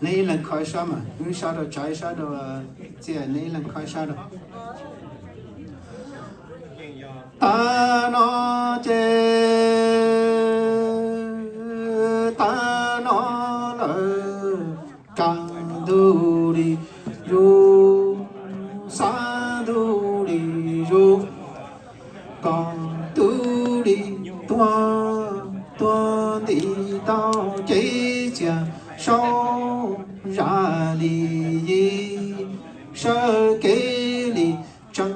Neb ib leeg kho ib sab mas, wb sab rau tsav ib sab rau txiaj, neb ib leeg kho ib sab rau. Tag no ces tag no lawm, kaj ntug li zuj, xab ntug li zuj, kaj ntug li tuag, tuag nti tau ces txias saub zam li yim, sawv kev li tseem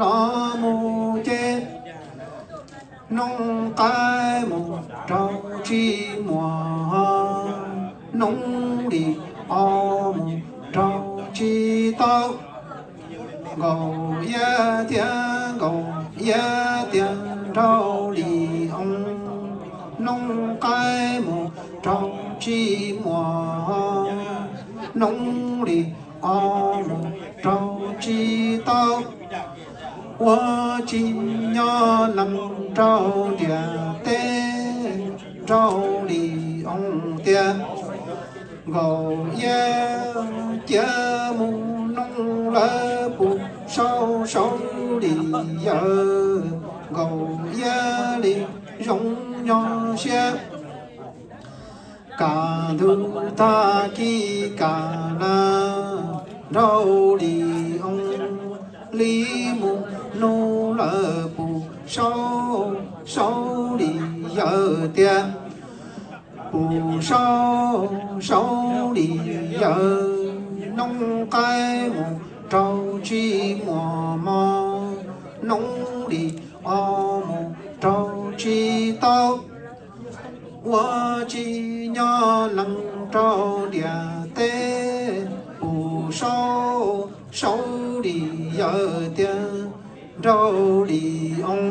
los mus ces noog qaib mus rau tsis muaj, noog li ob mus rau tsis tau. Nkaus iab tiag, nkaus iab tiag nraug li oo, noog qaib mus rau tsis muaj, noog li ob mus rau tsis tau. Ua tsis nyob lees rau ntiaj teb, nraug li oo tiag. Nkaus iab cia mus noog lawv puas saub, saub li yawm, nkaus iab li zoo nyob siab. Kaj ntug tag kis kaj na, nraug li oo li mus nug lawv puas saub, saub li yawm tiag. Puas saub, saub li yawm, noog qaib mus rau tsis muaj mov, noog li ob mus rau tsis tau. Ua tsis nyob lees rau ntiaj teb, puas saub, saub li yawm tiag, nraug li oo.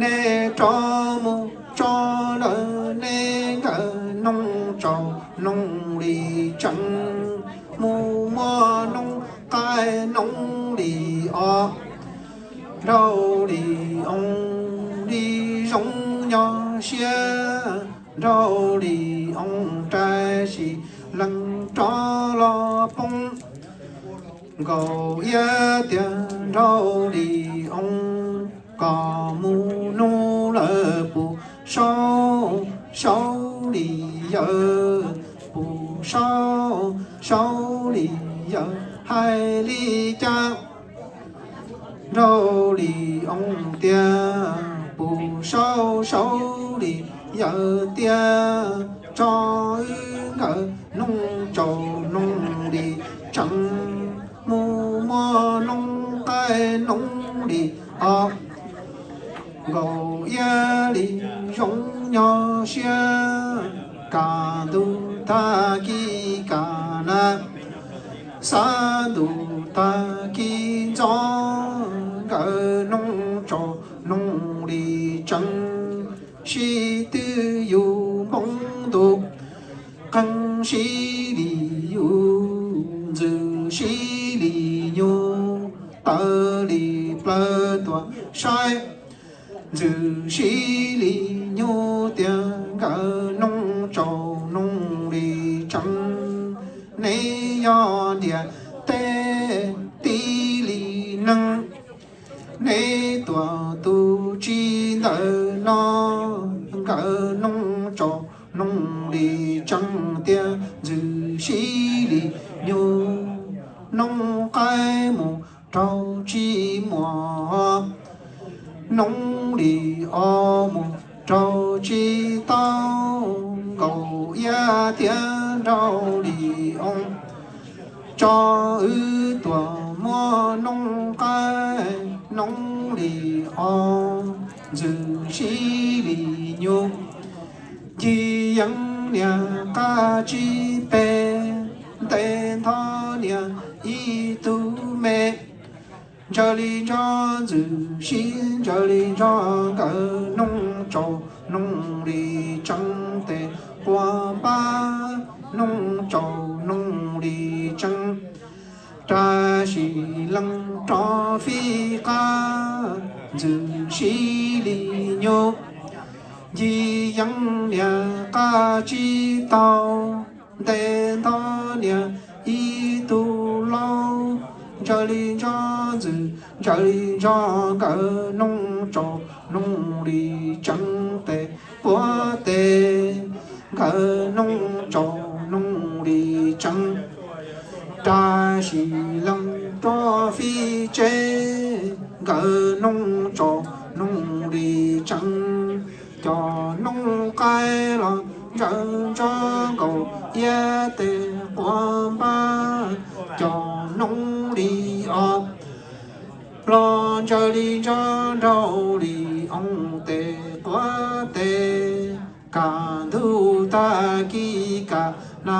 Neb rov mus tso lawm neb nkawm noog tsaus noog li tsees, mus muab noog qaib noog li ob, nraug li oo li zoo nyob siab, nraug li oo rais sis lees rov los poob. Nkaus iab tiag nraug li oo, koj mus nug lawv puas saub, saub li yawm, puas saub, saub li yawm hais li cas. Nraug li oo tiag, puas saub, saub li yawm tiag, tso wb nkawm noog tsaus noog li tsees, mus muab noog qaib noog li ob. Nkaus iab li zoo nyob siab, kaj ntug tag kis kaj na, xab ntus tag kis ntxov, nkawm noog tsaus noog li tsees, sib twv yug npoo ntuj, qeej sib li yug, ntxwv sib li nyuj, taws li plawv tuaj saib. Ntxwv sib li nyuj tias nkawm noog tsaus noog li tsees, neb yog ntiaj teb tib li neeg, neb tuaj tus tsis ntawm no, nkawm noog tsaus noog li tsees tias ntxwv sib li nyuj, noog qaib mus rau tsis muaj, noog li ob mus rau tsis tau, nkaus iab tiag nraug li oo, tso wb tuaj muab noog qaib noog li ob, ntxwv sib li nyuj, ncig yeeb niag qab tsib peg, nte ntho niag ib tug me. Ntsaws li ntso ntxwv sib, ntsaws li ntso nkawm noog tsaus noog li tsees, tes quas npab noog tsaus noog li tsees, rais sis lees rov fij qab, ntxwv sib li nyuj, ncig yeeb niag Nqa tsis tau nte nto niam ib tug laus, ntsaws li ntso ntxwm ntsaws li ntso nkawd noog tsaus noog li tseev tes quav tes, nkawd noog tsaus noog li tseev rab sim lees rua fij tseb, nkawd noog tsaus noog li tseev cov noog qaib los ntsaws ntso nkaus iab tes quav npab cov noog li os. Los ntsaws li ntso nraug li oo tes quav tes, kaj ntug tag kis kaj na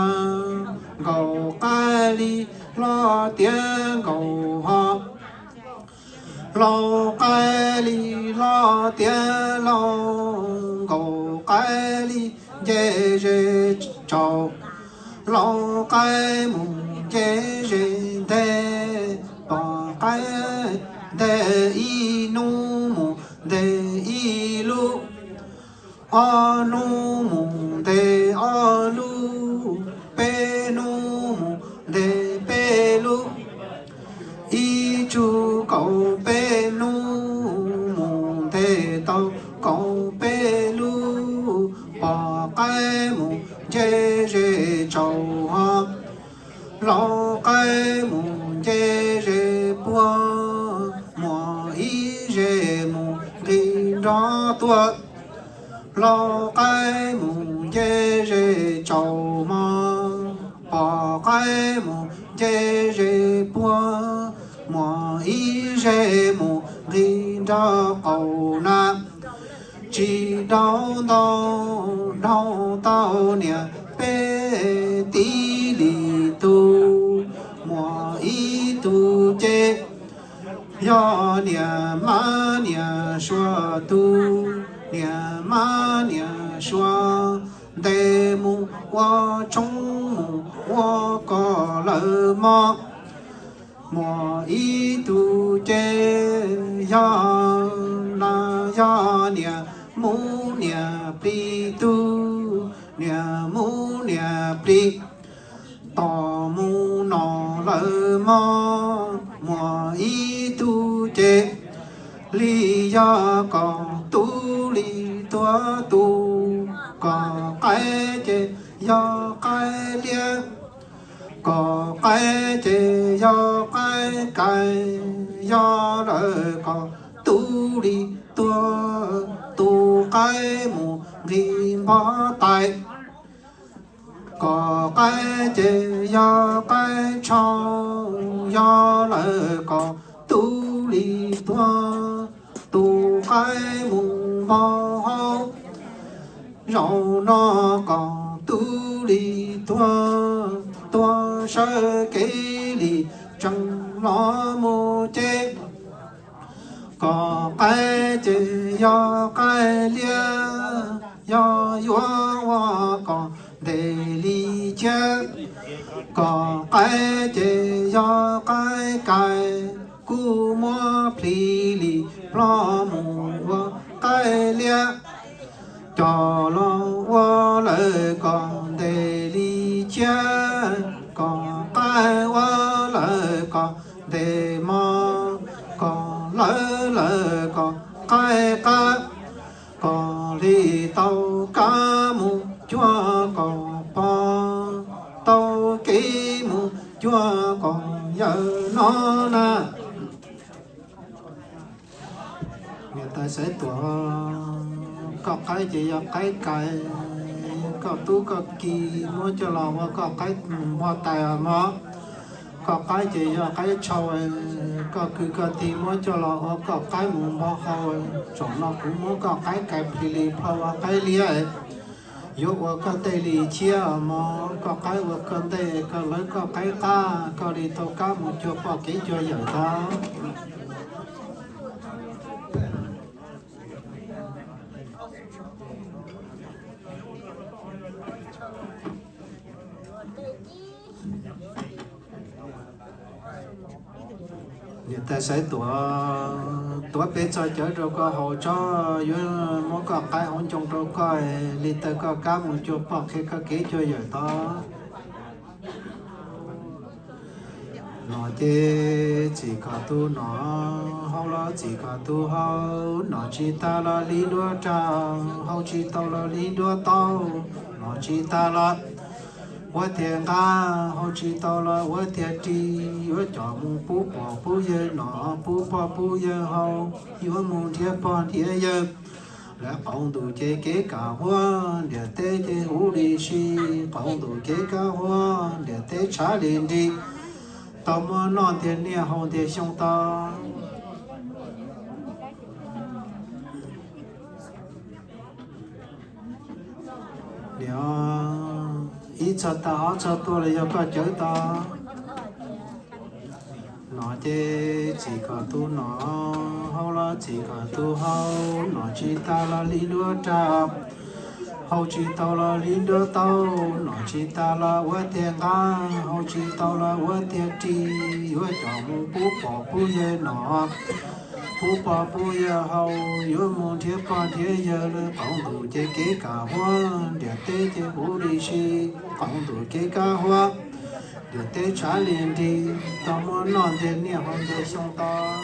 nkaus qaib li hlob tiav nkaus ho. Laus qaib li hlob tiav laus, nkaus qaib li nce ze tsaus. Laus qaib mus nce ze nteg, pom qaib nteg ib hnub mus nteg ib lub, ob hnub mus nteg ob lub, peb hnub mus nteg peb lub. Ib tsug kaum peb hnub mus nteg tau kaum peb lub, pom qaib mus nce ze tsaus ho. Laus qaib mus nce ze puag, muaj ib ze mus nqis nrov tuaj. Laus qaib mus nce ze tsaus hmo, pom qaib mus nce ze puag, muaj ib ze mus nqis nrog qaum na. Tsis dhau ntau, dhau tau niam peb tib li tug, muaj ib tug ces yog niam mab niam suav tug, niam mab niam suav ntes mus ua tshoob mus ua koj lawm mog. Muaj ib tug ces yog, na yog niam mub niam plig tug, niam mub niam plig tos mus no lawm mog. Muaj ib tug ces li yog kom tub li tuag tu, kom qaib ces yog qaib liab, kom qaib ces yog qaib kais, yog lawm kom tub li tuag tu, qaib mus nqis npog tais. Kom qaib ces yog qaib tshau, yog lawm kom tub li tuag tu, qaib mus npog hauv. Zaum no kom tub li tuag, tuag sawv kev li tseem los mus ces. Kom qaib ces yog qaib liab, yog yuav ua kom ntev li thiab. Kom qaib ces yog qaib kais, kuj muab plhis li plho mus ua qaib liab. Coj los ua lawm kom ntev li thiab, kom qaib ua lawm kom ntev mog, kom lawv lawm kom qaib qab, kom li tau kab mus cuag kom pog, tau kev mus cuag kom yawm no na. Niam tais Xaiv Tuam, koj qaib ces yog qaib kais, koj tub koj ki muab coj los ua koj qaib mus npog tais os mog. Koj qaib ces yog qaib tshau, koj kwv koj tij muab coj los ua koj qaib mus npog hau. Zaum no kuv muab koj qaib kais plhis li plho ua qaib liab, yuav ua koj ntej li thiab os mog. Koj qaib ua koj ntej, koj lawv koj qaib qab, koj li tau kab mus cuag poj kev cuag yawm tau. Niam tais Xaiv Tuam, tuav peb txog cawv rau koj haus tso, yuav muab koj qaib hauv ncoo rau koj, li tawg koj kab mus cuag poj qhia koj kev cuag yawm tod. Nom ces txim kom tus nom, haus los txim kom tus haus, nom tsis tas los li nruab raj, haus tsis tau los li nruab taub, nom tsis tas los ua tiag nqaj, haus tsis tau los ua tiag ris, yuav coj mus pub pog pub yawg nom, pub pog pub yawg haus, yuav mus nrhiav pog nrhiav yawg. Lawv qaum ntuj ces kev kam huab, ntiaj teb ces huv li si, qaum ntuj kev kam huab, ntiaj teb tshav li nrig, tau muab noj ntiag niaj haus ntiag xyoo tod. Niam, ib txog tag ob txog tuaj los yog koj cawv tod. Nom ces txim kom tus nom, haus los txim kom tus haus, nom tsis tas los li nruab raj, haus tsis tau los li nruab taub, nom tsis tas los ua tiag nqaj, haus tsis tau los ua tiag ris, yuav coj mus pub pog pub yawg nom, pub pog pub yawg haus, yuav mus nrhiav pog nrhiav yawg, lawv qaum ntuj ces kev kam huab, ntiaj teb ces huv li si, qaum ntuj kev kam huab, ntiaj teb tshav li nrig, tau muab noj ntiag niaj haus ntiag xyoo tod.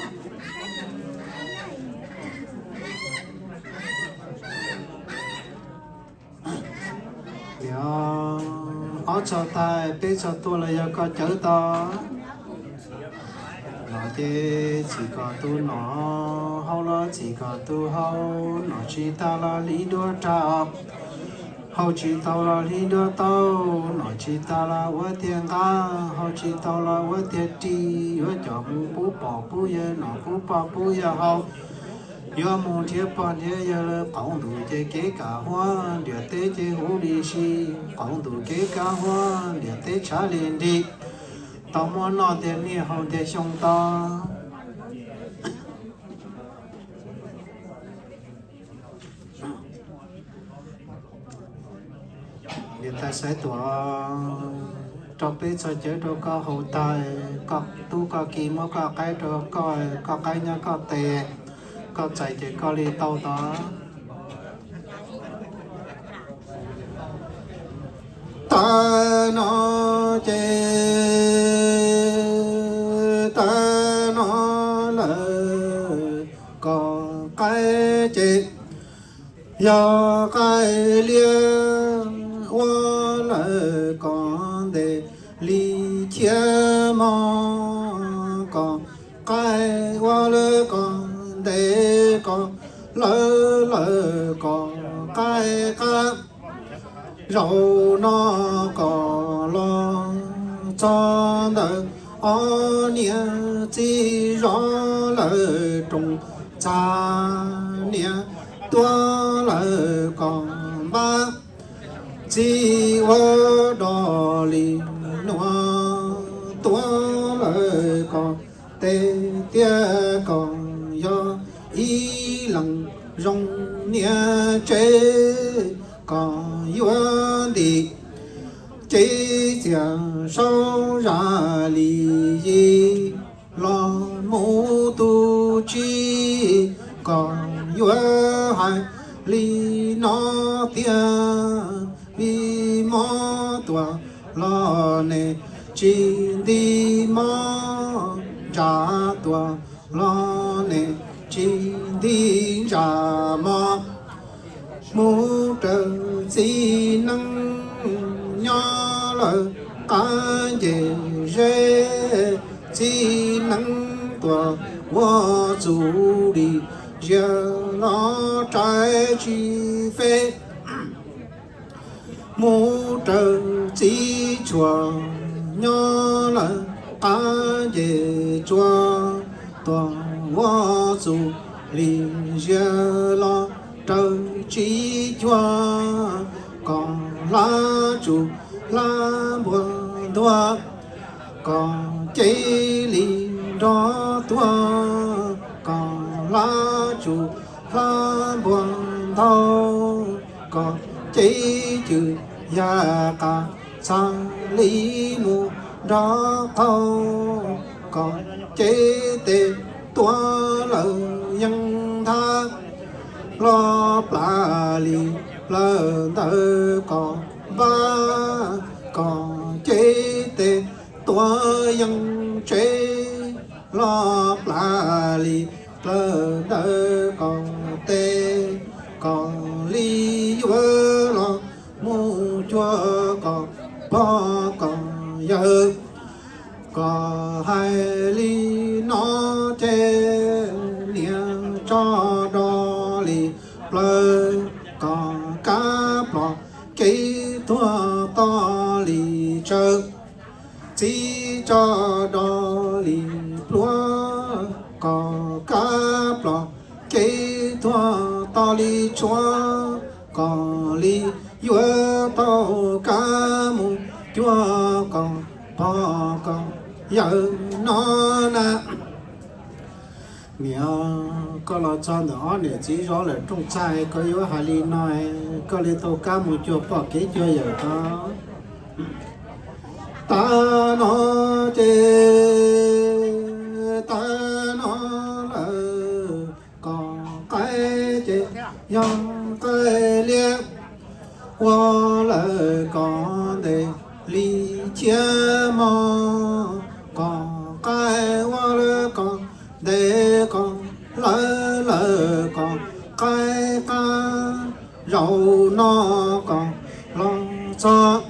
Niam, ob txog tag peb txog tuaj los yog koj cawv tod. Nom ces txim kom tus nom, haus los txim kom tus haus, nom tsis tas los li nruab raj, haus tsis tau los li nruab taub, nom tsis tas los ua tiag nqaj, haus tsis tau los ua tiag ris, yuav coj mus pub pog pub yawg nom, pub pog pub yawg haus, yuav mus nrhiav pog nrhiav yawg, lawv qaum ntuj ces kev kam huab, ntiaj teb ces huv li si, qaum ntuj kev kam huab, ntiaj teb tshav li nrig, tau muab noj ntiag niaj haus ntiag xyoo tod. Niam tais Xaiv Tuam, rau peb txog cawv rau koj haus tag, koj tub koj ki muab koj qaib rau koj, koj qaib nyob koj tes, koj txais ces koj li tau tod. Tag no ces tag no lawm, koj qaib ces yog qaib liab ua lawm koj ntev li khiav mog, koj qaib ua lawm koj ntev koj lawv lawm koj qaib qab. Zaum no koj los txog ntawm ob niam txiv zov lawm rooj txag, niam tuag lawm koj npab, txiv ua dog li nuav tuag lawm koj tes, tiag koj yog ib leeg zoo niam tsev, koj yuav ntim cev txiag saub zaj li yim los mus tu tsib, koj yuav hais li no tiag, vim mob tuaj los neb tsis nti mob, ntsa tuaj los neb tsis nti ntsa mog. Mus raws txiv neeb nyob lawm qab nce zeb, txiv neeb tuaj ua txuj li ziag los rais tsis feb. Mus raws txiv tshuaj nyob lawm qab nce tsuas, tuaj ua txuj li ziag los raws tsis cuag, koj hlab tsuj hlab npuag ntuag, koj cev li nrog tuag, koj hlab tsuj hlab npuag ntau, koj cev cwj yaj qas txhaj li mus nrog qaug, koj cev tes tuag lawm yeej nthav los plas li plawv ntawd kom npab kom cev tes tuav yeej tsev los plas li plawv ntawd kom tes kom li yuav los mus cuag kom pog kom yawg. Kom hais li no ces niam tso do li plawv kom kab plos, kev tuag to li tsawv, txiv tso do li pluav kom kab plos, kev tuag to li tshuav kom li yuav tau kab mus cuag kom pog kom yawg no na. Niam, koj los txog ntawm ob niam txiv zov lawm rooj txaj, koj yuav hais li no, koj li tau kab mus cuag pog kev cuag yawm tod. Tag no ces tag no lawm kom qaib ces yog qaib liab, ua lawm kom ntev li ciab mog, kom qaib ua lawm kom ntev kom lawv lawm kom qaib qab zaum no kom los txog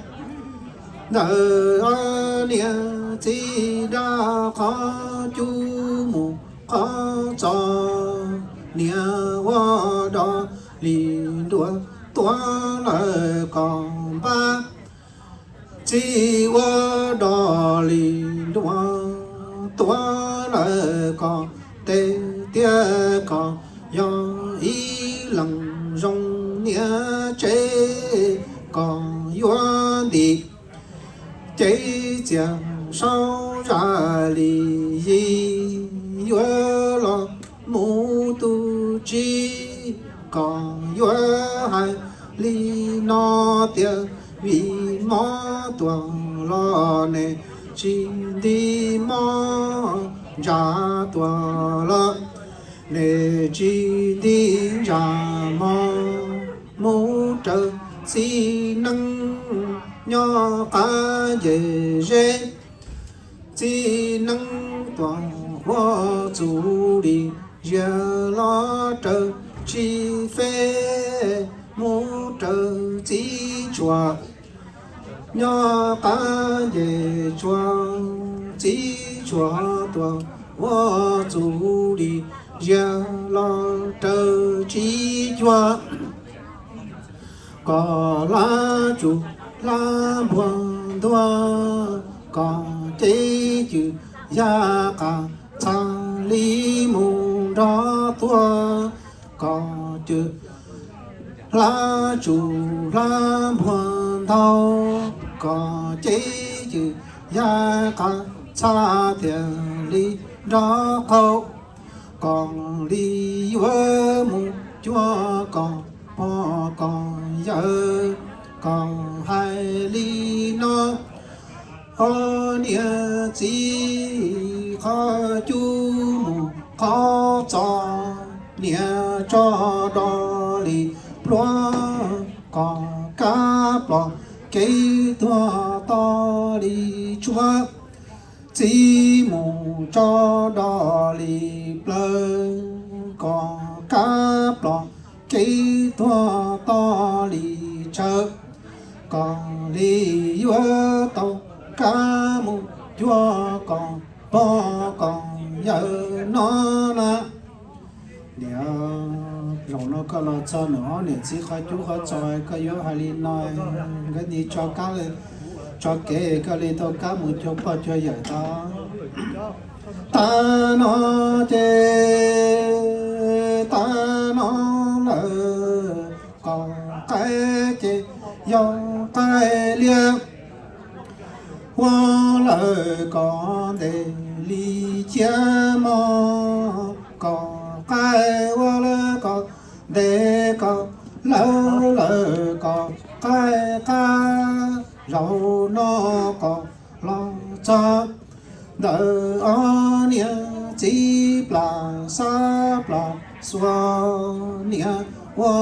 ntawm ob niam txiv dab qhov cub mus qhov txos, niam ua do li nruas tuav lawm kom npab, txiv ua do li nruas tuav lawm kom tes tiag kom yog ib leeg zoo niam tsev kom yuav ntim cev txias saub zaj li yig yuav los mus tu tsib kom yuav hais li no tias vim mob tuag los nws tsis nti mob, ntsa tuag los nws tsis nti ntsa mog, mus raws txiv neeb nyob qab nces zeb. Txiv neeb tuag ua txuj li zias los raws tsis fej, mus raws txiv tshuam nyob qab nces tsuag. Txiv tshuam tuag ua txuj li zias los raws tsis cuag, kom hlab tsuj hlab npuag ntuag, kom cev cwm yaj qas txha li mus nrog tuag, kom cwm hlab tsuj hlab npuag ntau, kom cev cwm yaj qas txha thiaj li nrog qaug, kom li yuav mus cuag kom pog kom yawg, kom hais li no. Ob niam txiv qhov cub mus qhov txos, niam tso do li pluav kom kab plos, kev tuag to li tshuav. Txiv mus tso do li plawv kom kab plos, kev tuag to li tsawv, kom li yuav tau kab mus cuag kom pog kom yawg no na. Niam, zaum no koj los txog nws ob niam txiv qhov cub qhov txos, koj yuav hais li no, nkawd nim tso kab, tso kev, koj li tau kab mus cuag pog cuag yawm tod. Tag no ces tag no lawm, kom qaib ces yog qaib liab, ua lawm kom ntev li ciab mog, kom qaib ua lawm kom ntev kom lawv lawm kom qaib qab zaum no kom los txog ntawm ob niam txiv plas xab plas xuas niam ua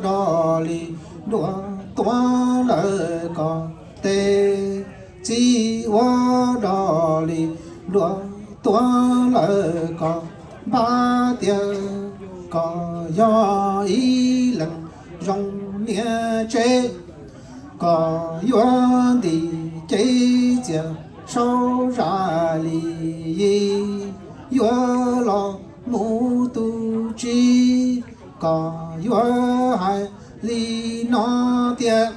dog li nruab tuab lawm kom tej, txiv ua dog li nruab tuab lawm kom npab tias, kom yog ib leeg zoo niam tsev, kom yuav ntim cev txias saub zam li yig, yuav los mus tu tsi, kom yuav hais li no tias,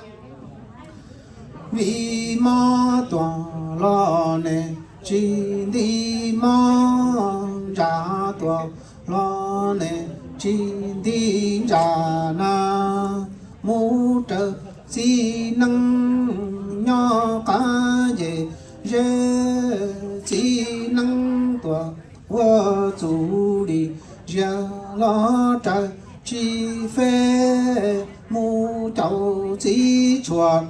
vim mob tuag los ne tsis nti mob, ntsa tuag los ne tsis nti ntsa na, mus raws txiv neej nyob qab nce ze, txiv neej tuag ua txuj li ziag los raws tsis fej, mus caum txiv tshuam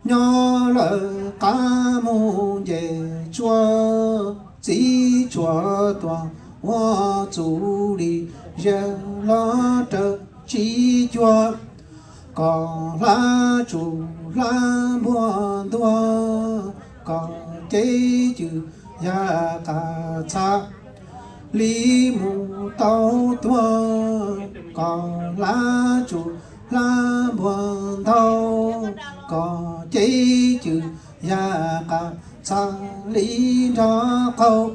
nyob lawm qab mus nce tsuas, txiv tshuam tuag ua txuj li ziag los raws tsis cuag, kom hlab tsuj hlab npuag ntuag, kom cev cwm yam qas txha li mus tau tuag, kom hlab tsuj hlab npuag ntau, kom cev cwm yam qas txha li nrog qaug,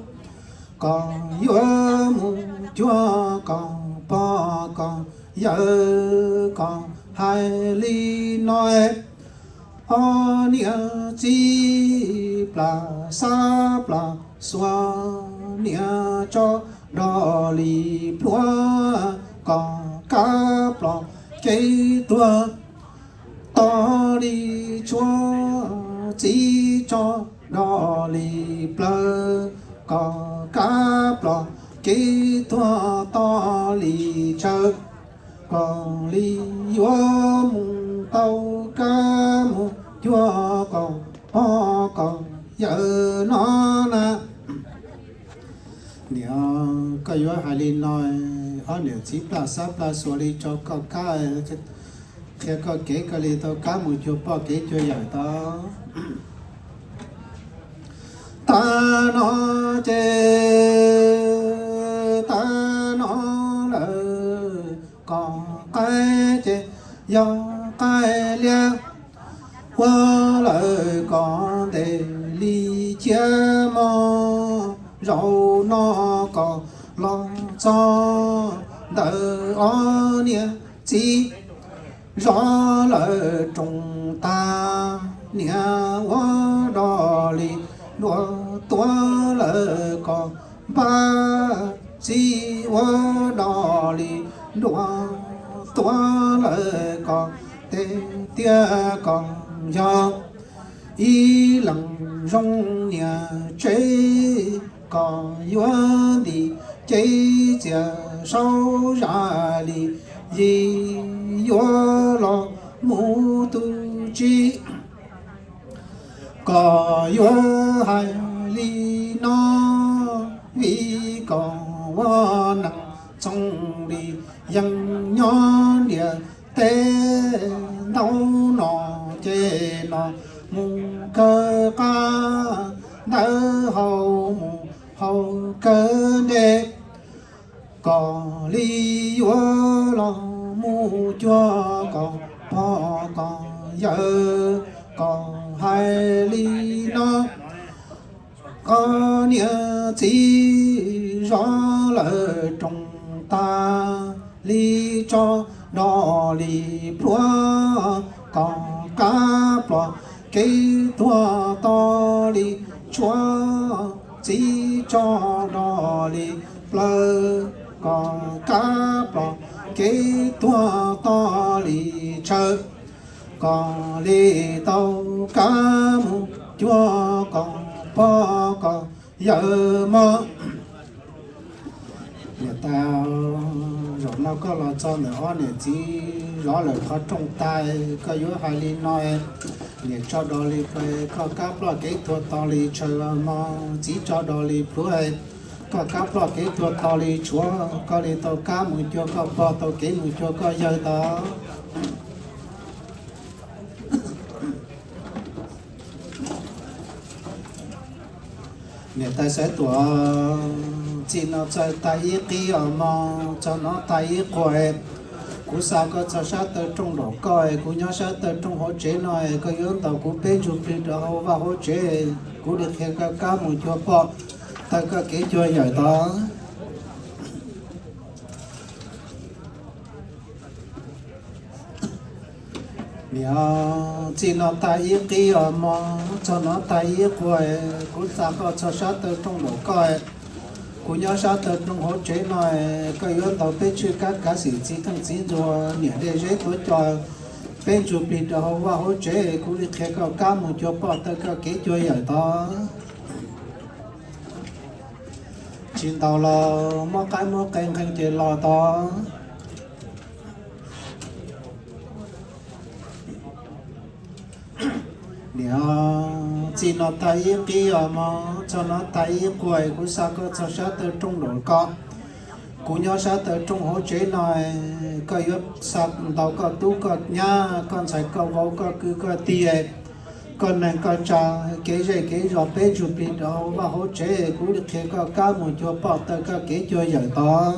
kom yuav mus cuag kom pog kom yawm, kom hais li no, ob niam txiv plas xab plas xuas, niam tso dog li pluav, kom kab plos kev tuag to li tshuaj, txiv tso dog li plawv, kom kab plos kev tuag to li tsawv, kom li yuav mus tau kab mus cuag kom pog kom yawm no na. Niam, koj yuav hais li no, ob niam txiv plas xab plas xuas li tso koj kab, qhia koj kev koj li tau kab mus cuag pog kev cuag yawm tau. Tag no ces tag no lawm, kom qaib ces yog qaib liab, ua lawm kom ntev li ciaj mog, zaum no kom los txog ntawm ob niam txiv zov lawm roos tag, niam ua dog li nruab tuab lawm kom npab, txiv ua dog li nruab tuab lawm kom tej tiag, kom yog ib leeg zoo niam tsev, kom yuav ntim cev txias saub zam li yig, yuav los mus tu tsi, kom yuav hais li no, vim kom ua neeg txoos li yeej nyob ntiaj teb, ntau no ces no mus kawg qab, ntawd hau mus hau kawg ntej, kom li yuav los mus cuag kom pog kom yawm, kom hais li no, ob niam txiv zov lawm roos tag, li tso dog li pluav, kom kab plos kev tuag to li tshuaj, txiv tso dog li plawv, kom kab plos kev tuag to li tsawv, kom li tau kab mus cuag kom pog kom yawm mog. Niam tais, zaum no koj los txog ntawm ob niam txiv zov lawm qhov rooj tag, koj yuav hais li no, niam tso dog li plawv, koj kab plos kev tuag to li tsawv mog, txiv tso dog li pluav, Koj kab ploj kev tuag to li tshuav, koj li tau kab mus cuag koj pog, tau kev mus cuag koj yawg tod. Niam tais Xaiv Tuam, txij no txawm tag ib qib os mog, txog no tag ib qub, kuv xa koj txog sab taw rooj nraum koj, kuv nyob sab taw rooj hauv tsev no, koj yuav ntaus kuv peb ntsuj plig rau hauv vaj hauv tsev, kuv li qhia koj kab mus cuag poj, taw koj kev cuag yawm tod. Niam, txij no tag ib qib os mog, txog no tag ib qub, kuv xa koj txog sab taw rooj nraum koj, kuv nyob sab taw rooj hauv tsev no, koj yuav ntaus peb tswj kab kav xwm txiv qeej txiv ntxuag niam dej zeb tuav cos, peb ntsuj plig rau hauv vaj hauv tsev, kuv li qhia koj kab mus cuag poj, taw koj kev cuag yawm tod. Tsis ntaus los muab qaib muab qe nqee ces los tod. Niam, txij no tag ib qib os mog, txog no tag ib qub, kuv xa koj txog sab taw rooj nraum koj, kuv nyob sab taw rooj hauv tsev no, koj yuav xa ntaus koj tub koj nyab, koj ntxhais koj vauv, koj kwv koj tij, koj neeg koj tsav, kev zej kev zos, peb ntsuj plig rau hauv vaj hauv tsev, kuv li qhia koj kab mus cuag poj, taw koj kev cuag yawm tod.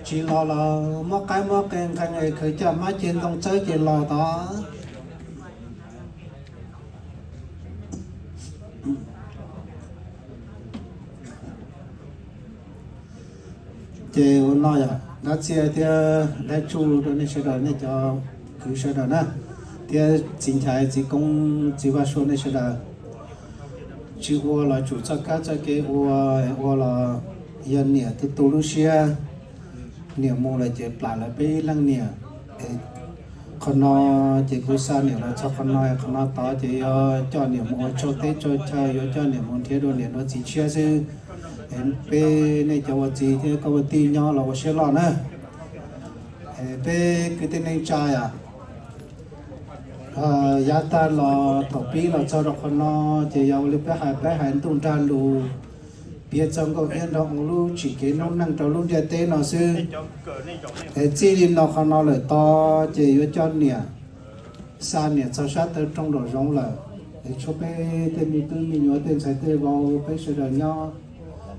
Tsis los los muab qaib muab qe nqee, khaws caj hmab ceg ntoo txawb ces los tod. Ces ua no yog dab txiaj thiab dab tsuj rau nej sawv daws, nej cov kwv sawv daws na, thiab txiv Nchaiv, txiv Koob, txiv Vaj Suav, nej sawv daws. Tsis ua los tsum txoj kab txoj kev ua, ua los yog niam tu tu lub siab, niam mus lawm ces plam lawv peb ib leej niam. Qhov no ces kuv xa niam los txog qhov no, qhov no tod ces yuav coj niam mus ua tsaug teb tsaug chaw, yuav coj niam mus nrhiav dua niam dua txiv tshiab xwb. Peb nej cov ua txiv thiab koj ua tij nyob los ua siab loj na. Peb kwv tij neej tsa yom, yav tag los thaum pib los txog rau qhov no ces yog ua li peb hais, peb hais ntuj nrag lus, piav txog nkauj iab nraug oo lub tsim kev noob neej rau lub ntiaj teb no xwb. Es txij li no qhov no lawm tod ces yuav coj niam, xa niam txog sab taw rooj nraum zoov lawm. Es tshuav peb tej me tub me nyuam, tej ntxhais tej vauv, peb sawv daws nyob.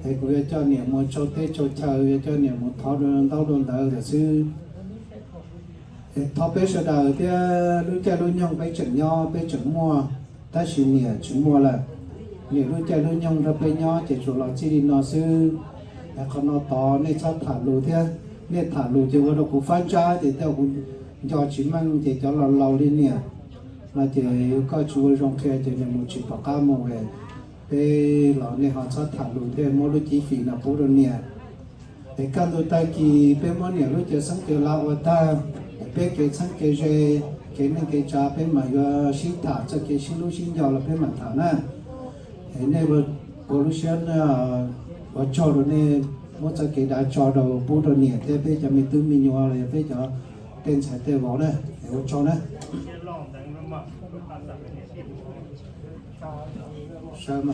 Es kuv yuav coj niam mus tsaug teb tsaug chaw, yuav coj niam mus thov dua ntaub dua ntawv lawm xwb. Thov peb sawv daws thiab, lub caij lub nyoog peb tseem nyob peb tseem muaj, tab sis niam tsis muaj lawm. Niam lub caij lub nyoog nrog peb nyob ces tsuas los txij li no xwb. Qhov no tod nej txhob tham lus thiab, nej tham lus ces ua rau kuv fab ntsab ces tej kuv nco tsis meej ces cov laus laus li niam no ces koj tsis ua zoo qhia ces nws mus tsis pom qab mus. Peb los nej ho txhob tham lus thiab, muab lub cib fim no pub rau niam. Es kaj ntug tag kis peb muab niam lub caij xeeb caij lav ua tag, peb kev txheeb kev ze, kev neej kev tsav peb mam yuav sib tham, txoj kev sib hlub sib nco los peb mam tham na. Es nej ua lub siab ua tsaug rau nej, muab txoj kev dav tso rau pub rau niam thiab peb cov me tub me nyuam los yog peb cov tej ntxhais tej vauv na. Es ua tsaug na. Sawv,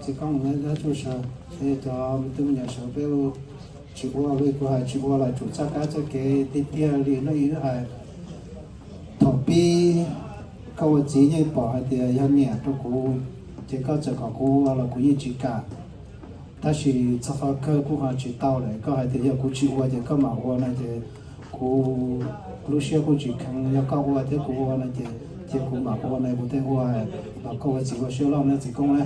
txiv Koob, dab tsuj sawv, cov me tub me nyuam sawv, peb tsis ua li kuv hais, tsis ua los tsum txoj kab txoj kev tiag tiag li nej wb hais. Thaum pib koj ua txiv yeej pom hais tias yog niam rau kuv, ces koj txawm kom kuv ua los kuv yeej tsis kam. Tab sis txog qhov kawg kuj ho tsis tau lawm, koj hais tias yog kuv tsis ua ces koj mam ua no ces kuv lub siab kuj tsis kheev, yog koj ua thiab kuv ua no ces cia kuv mam ua no kuv thiaj ua, los koj ua txiv ua siab loj na txiv Koob na.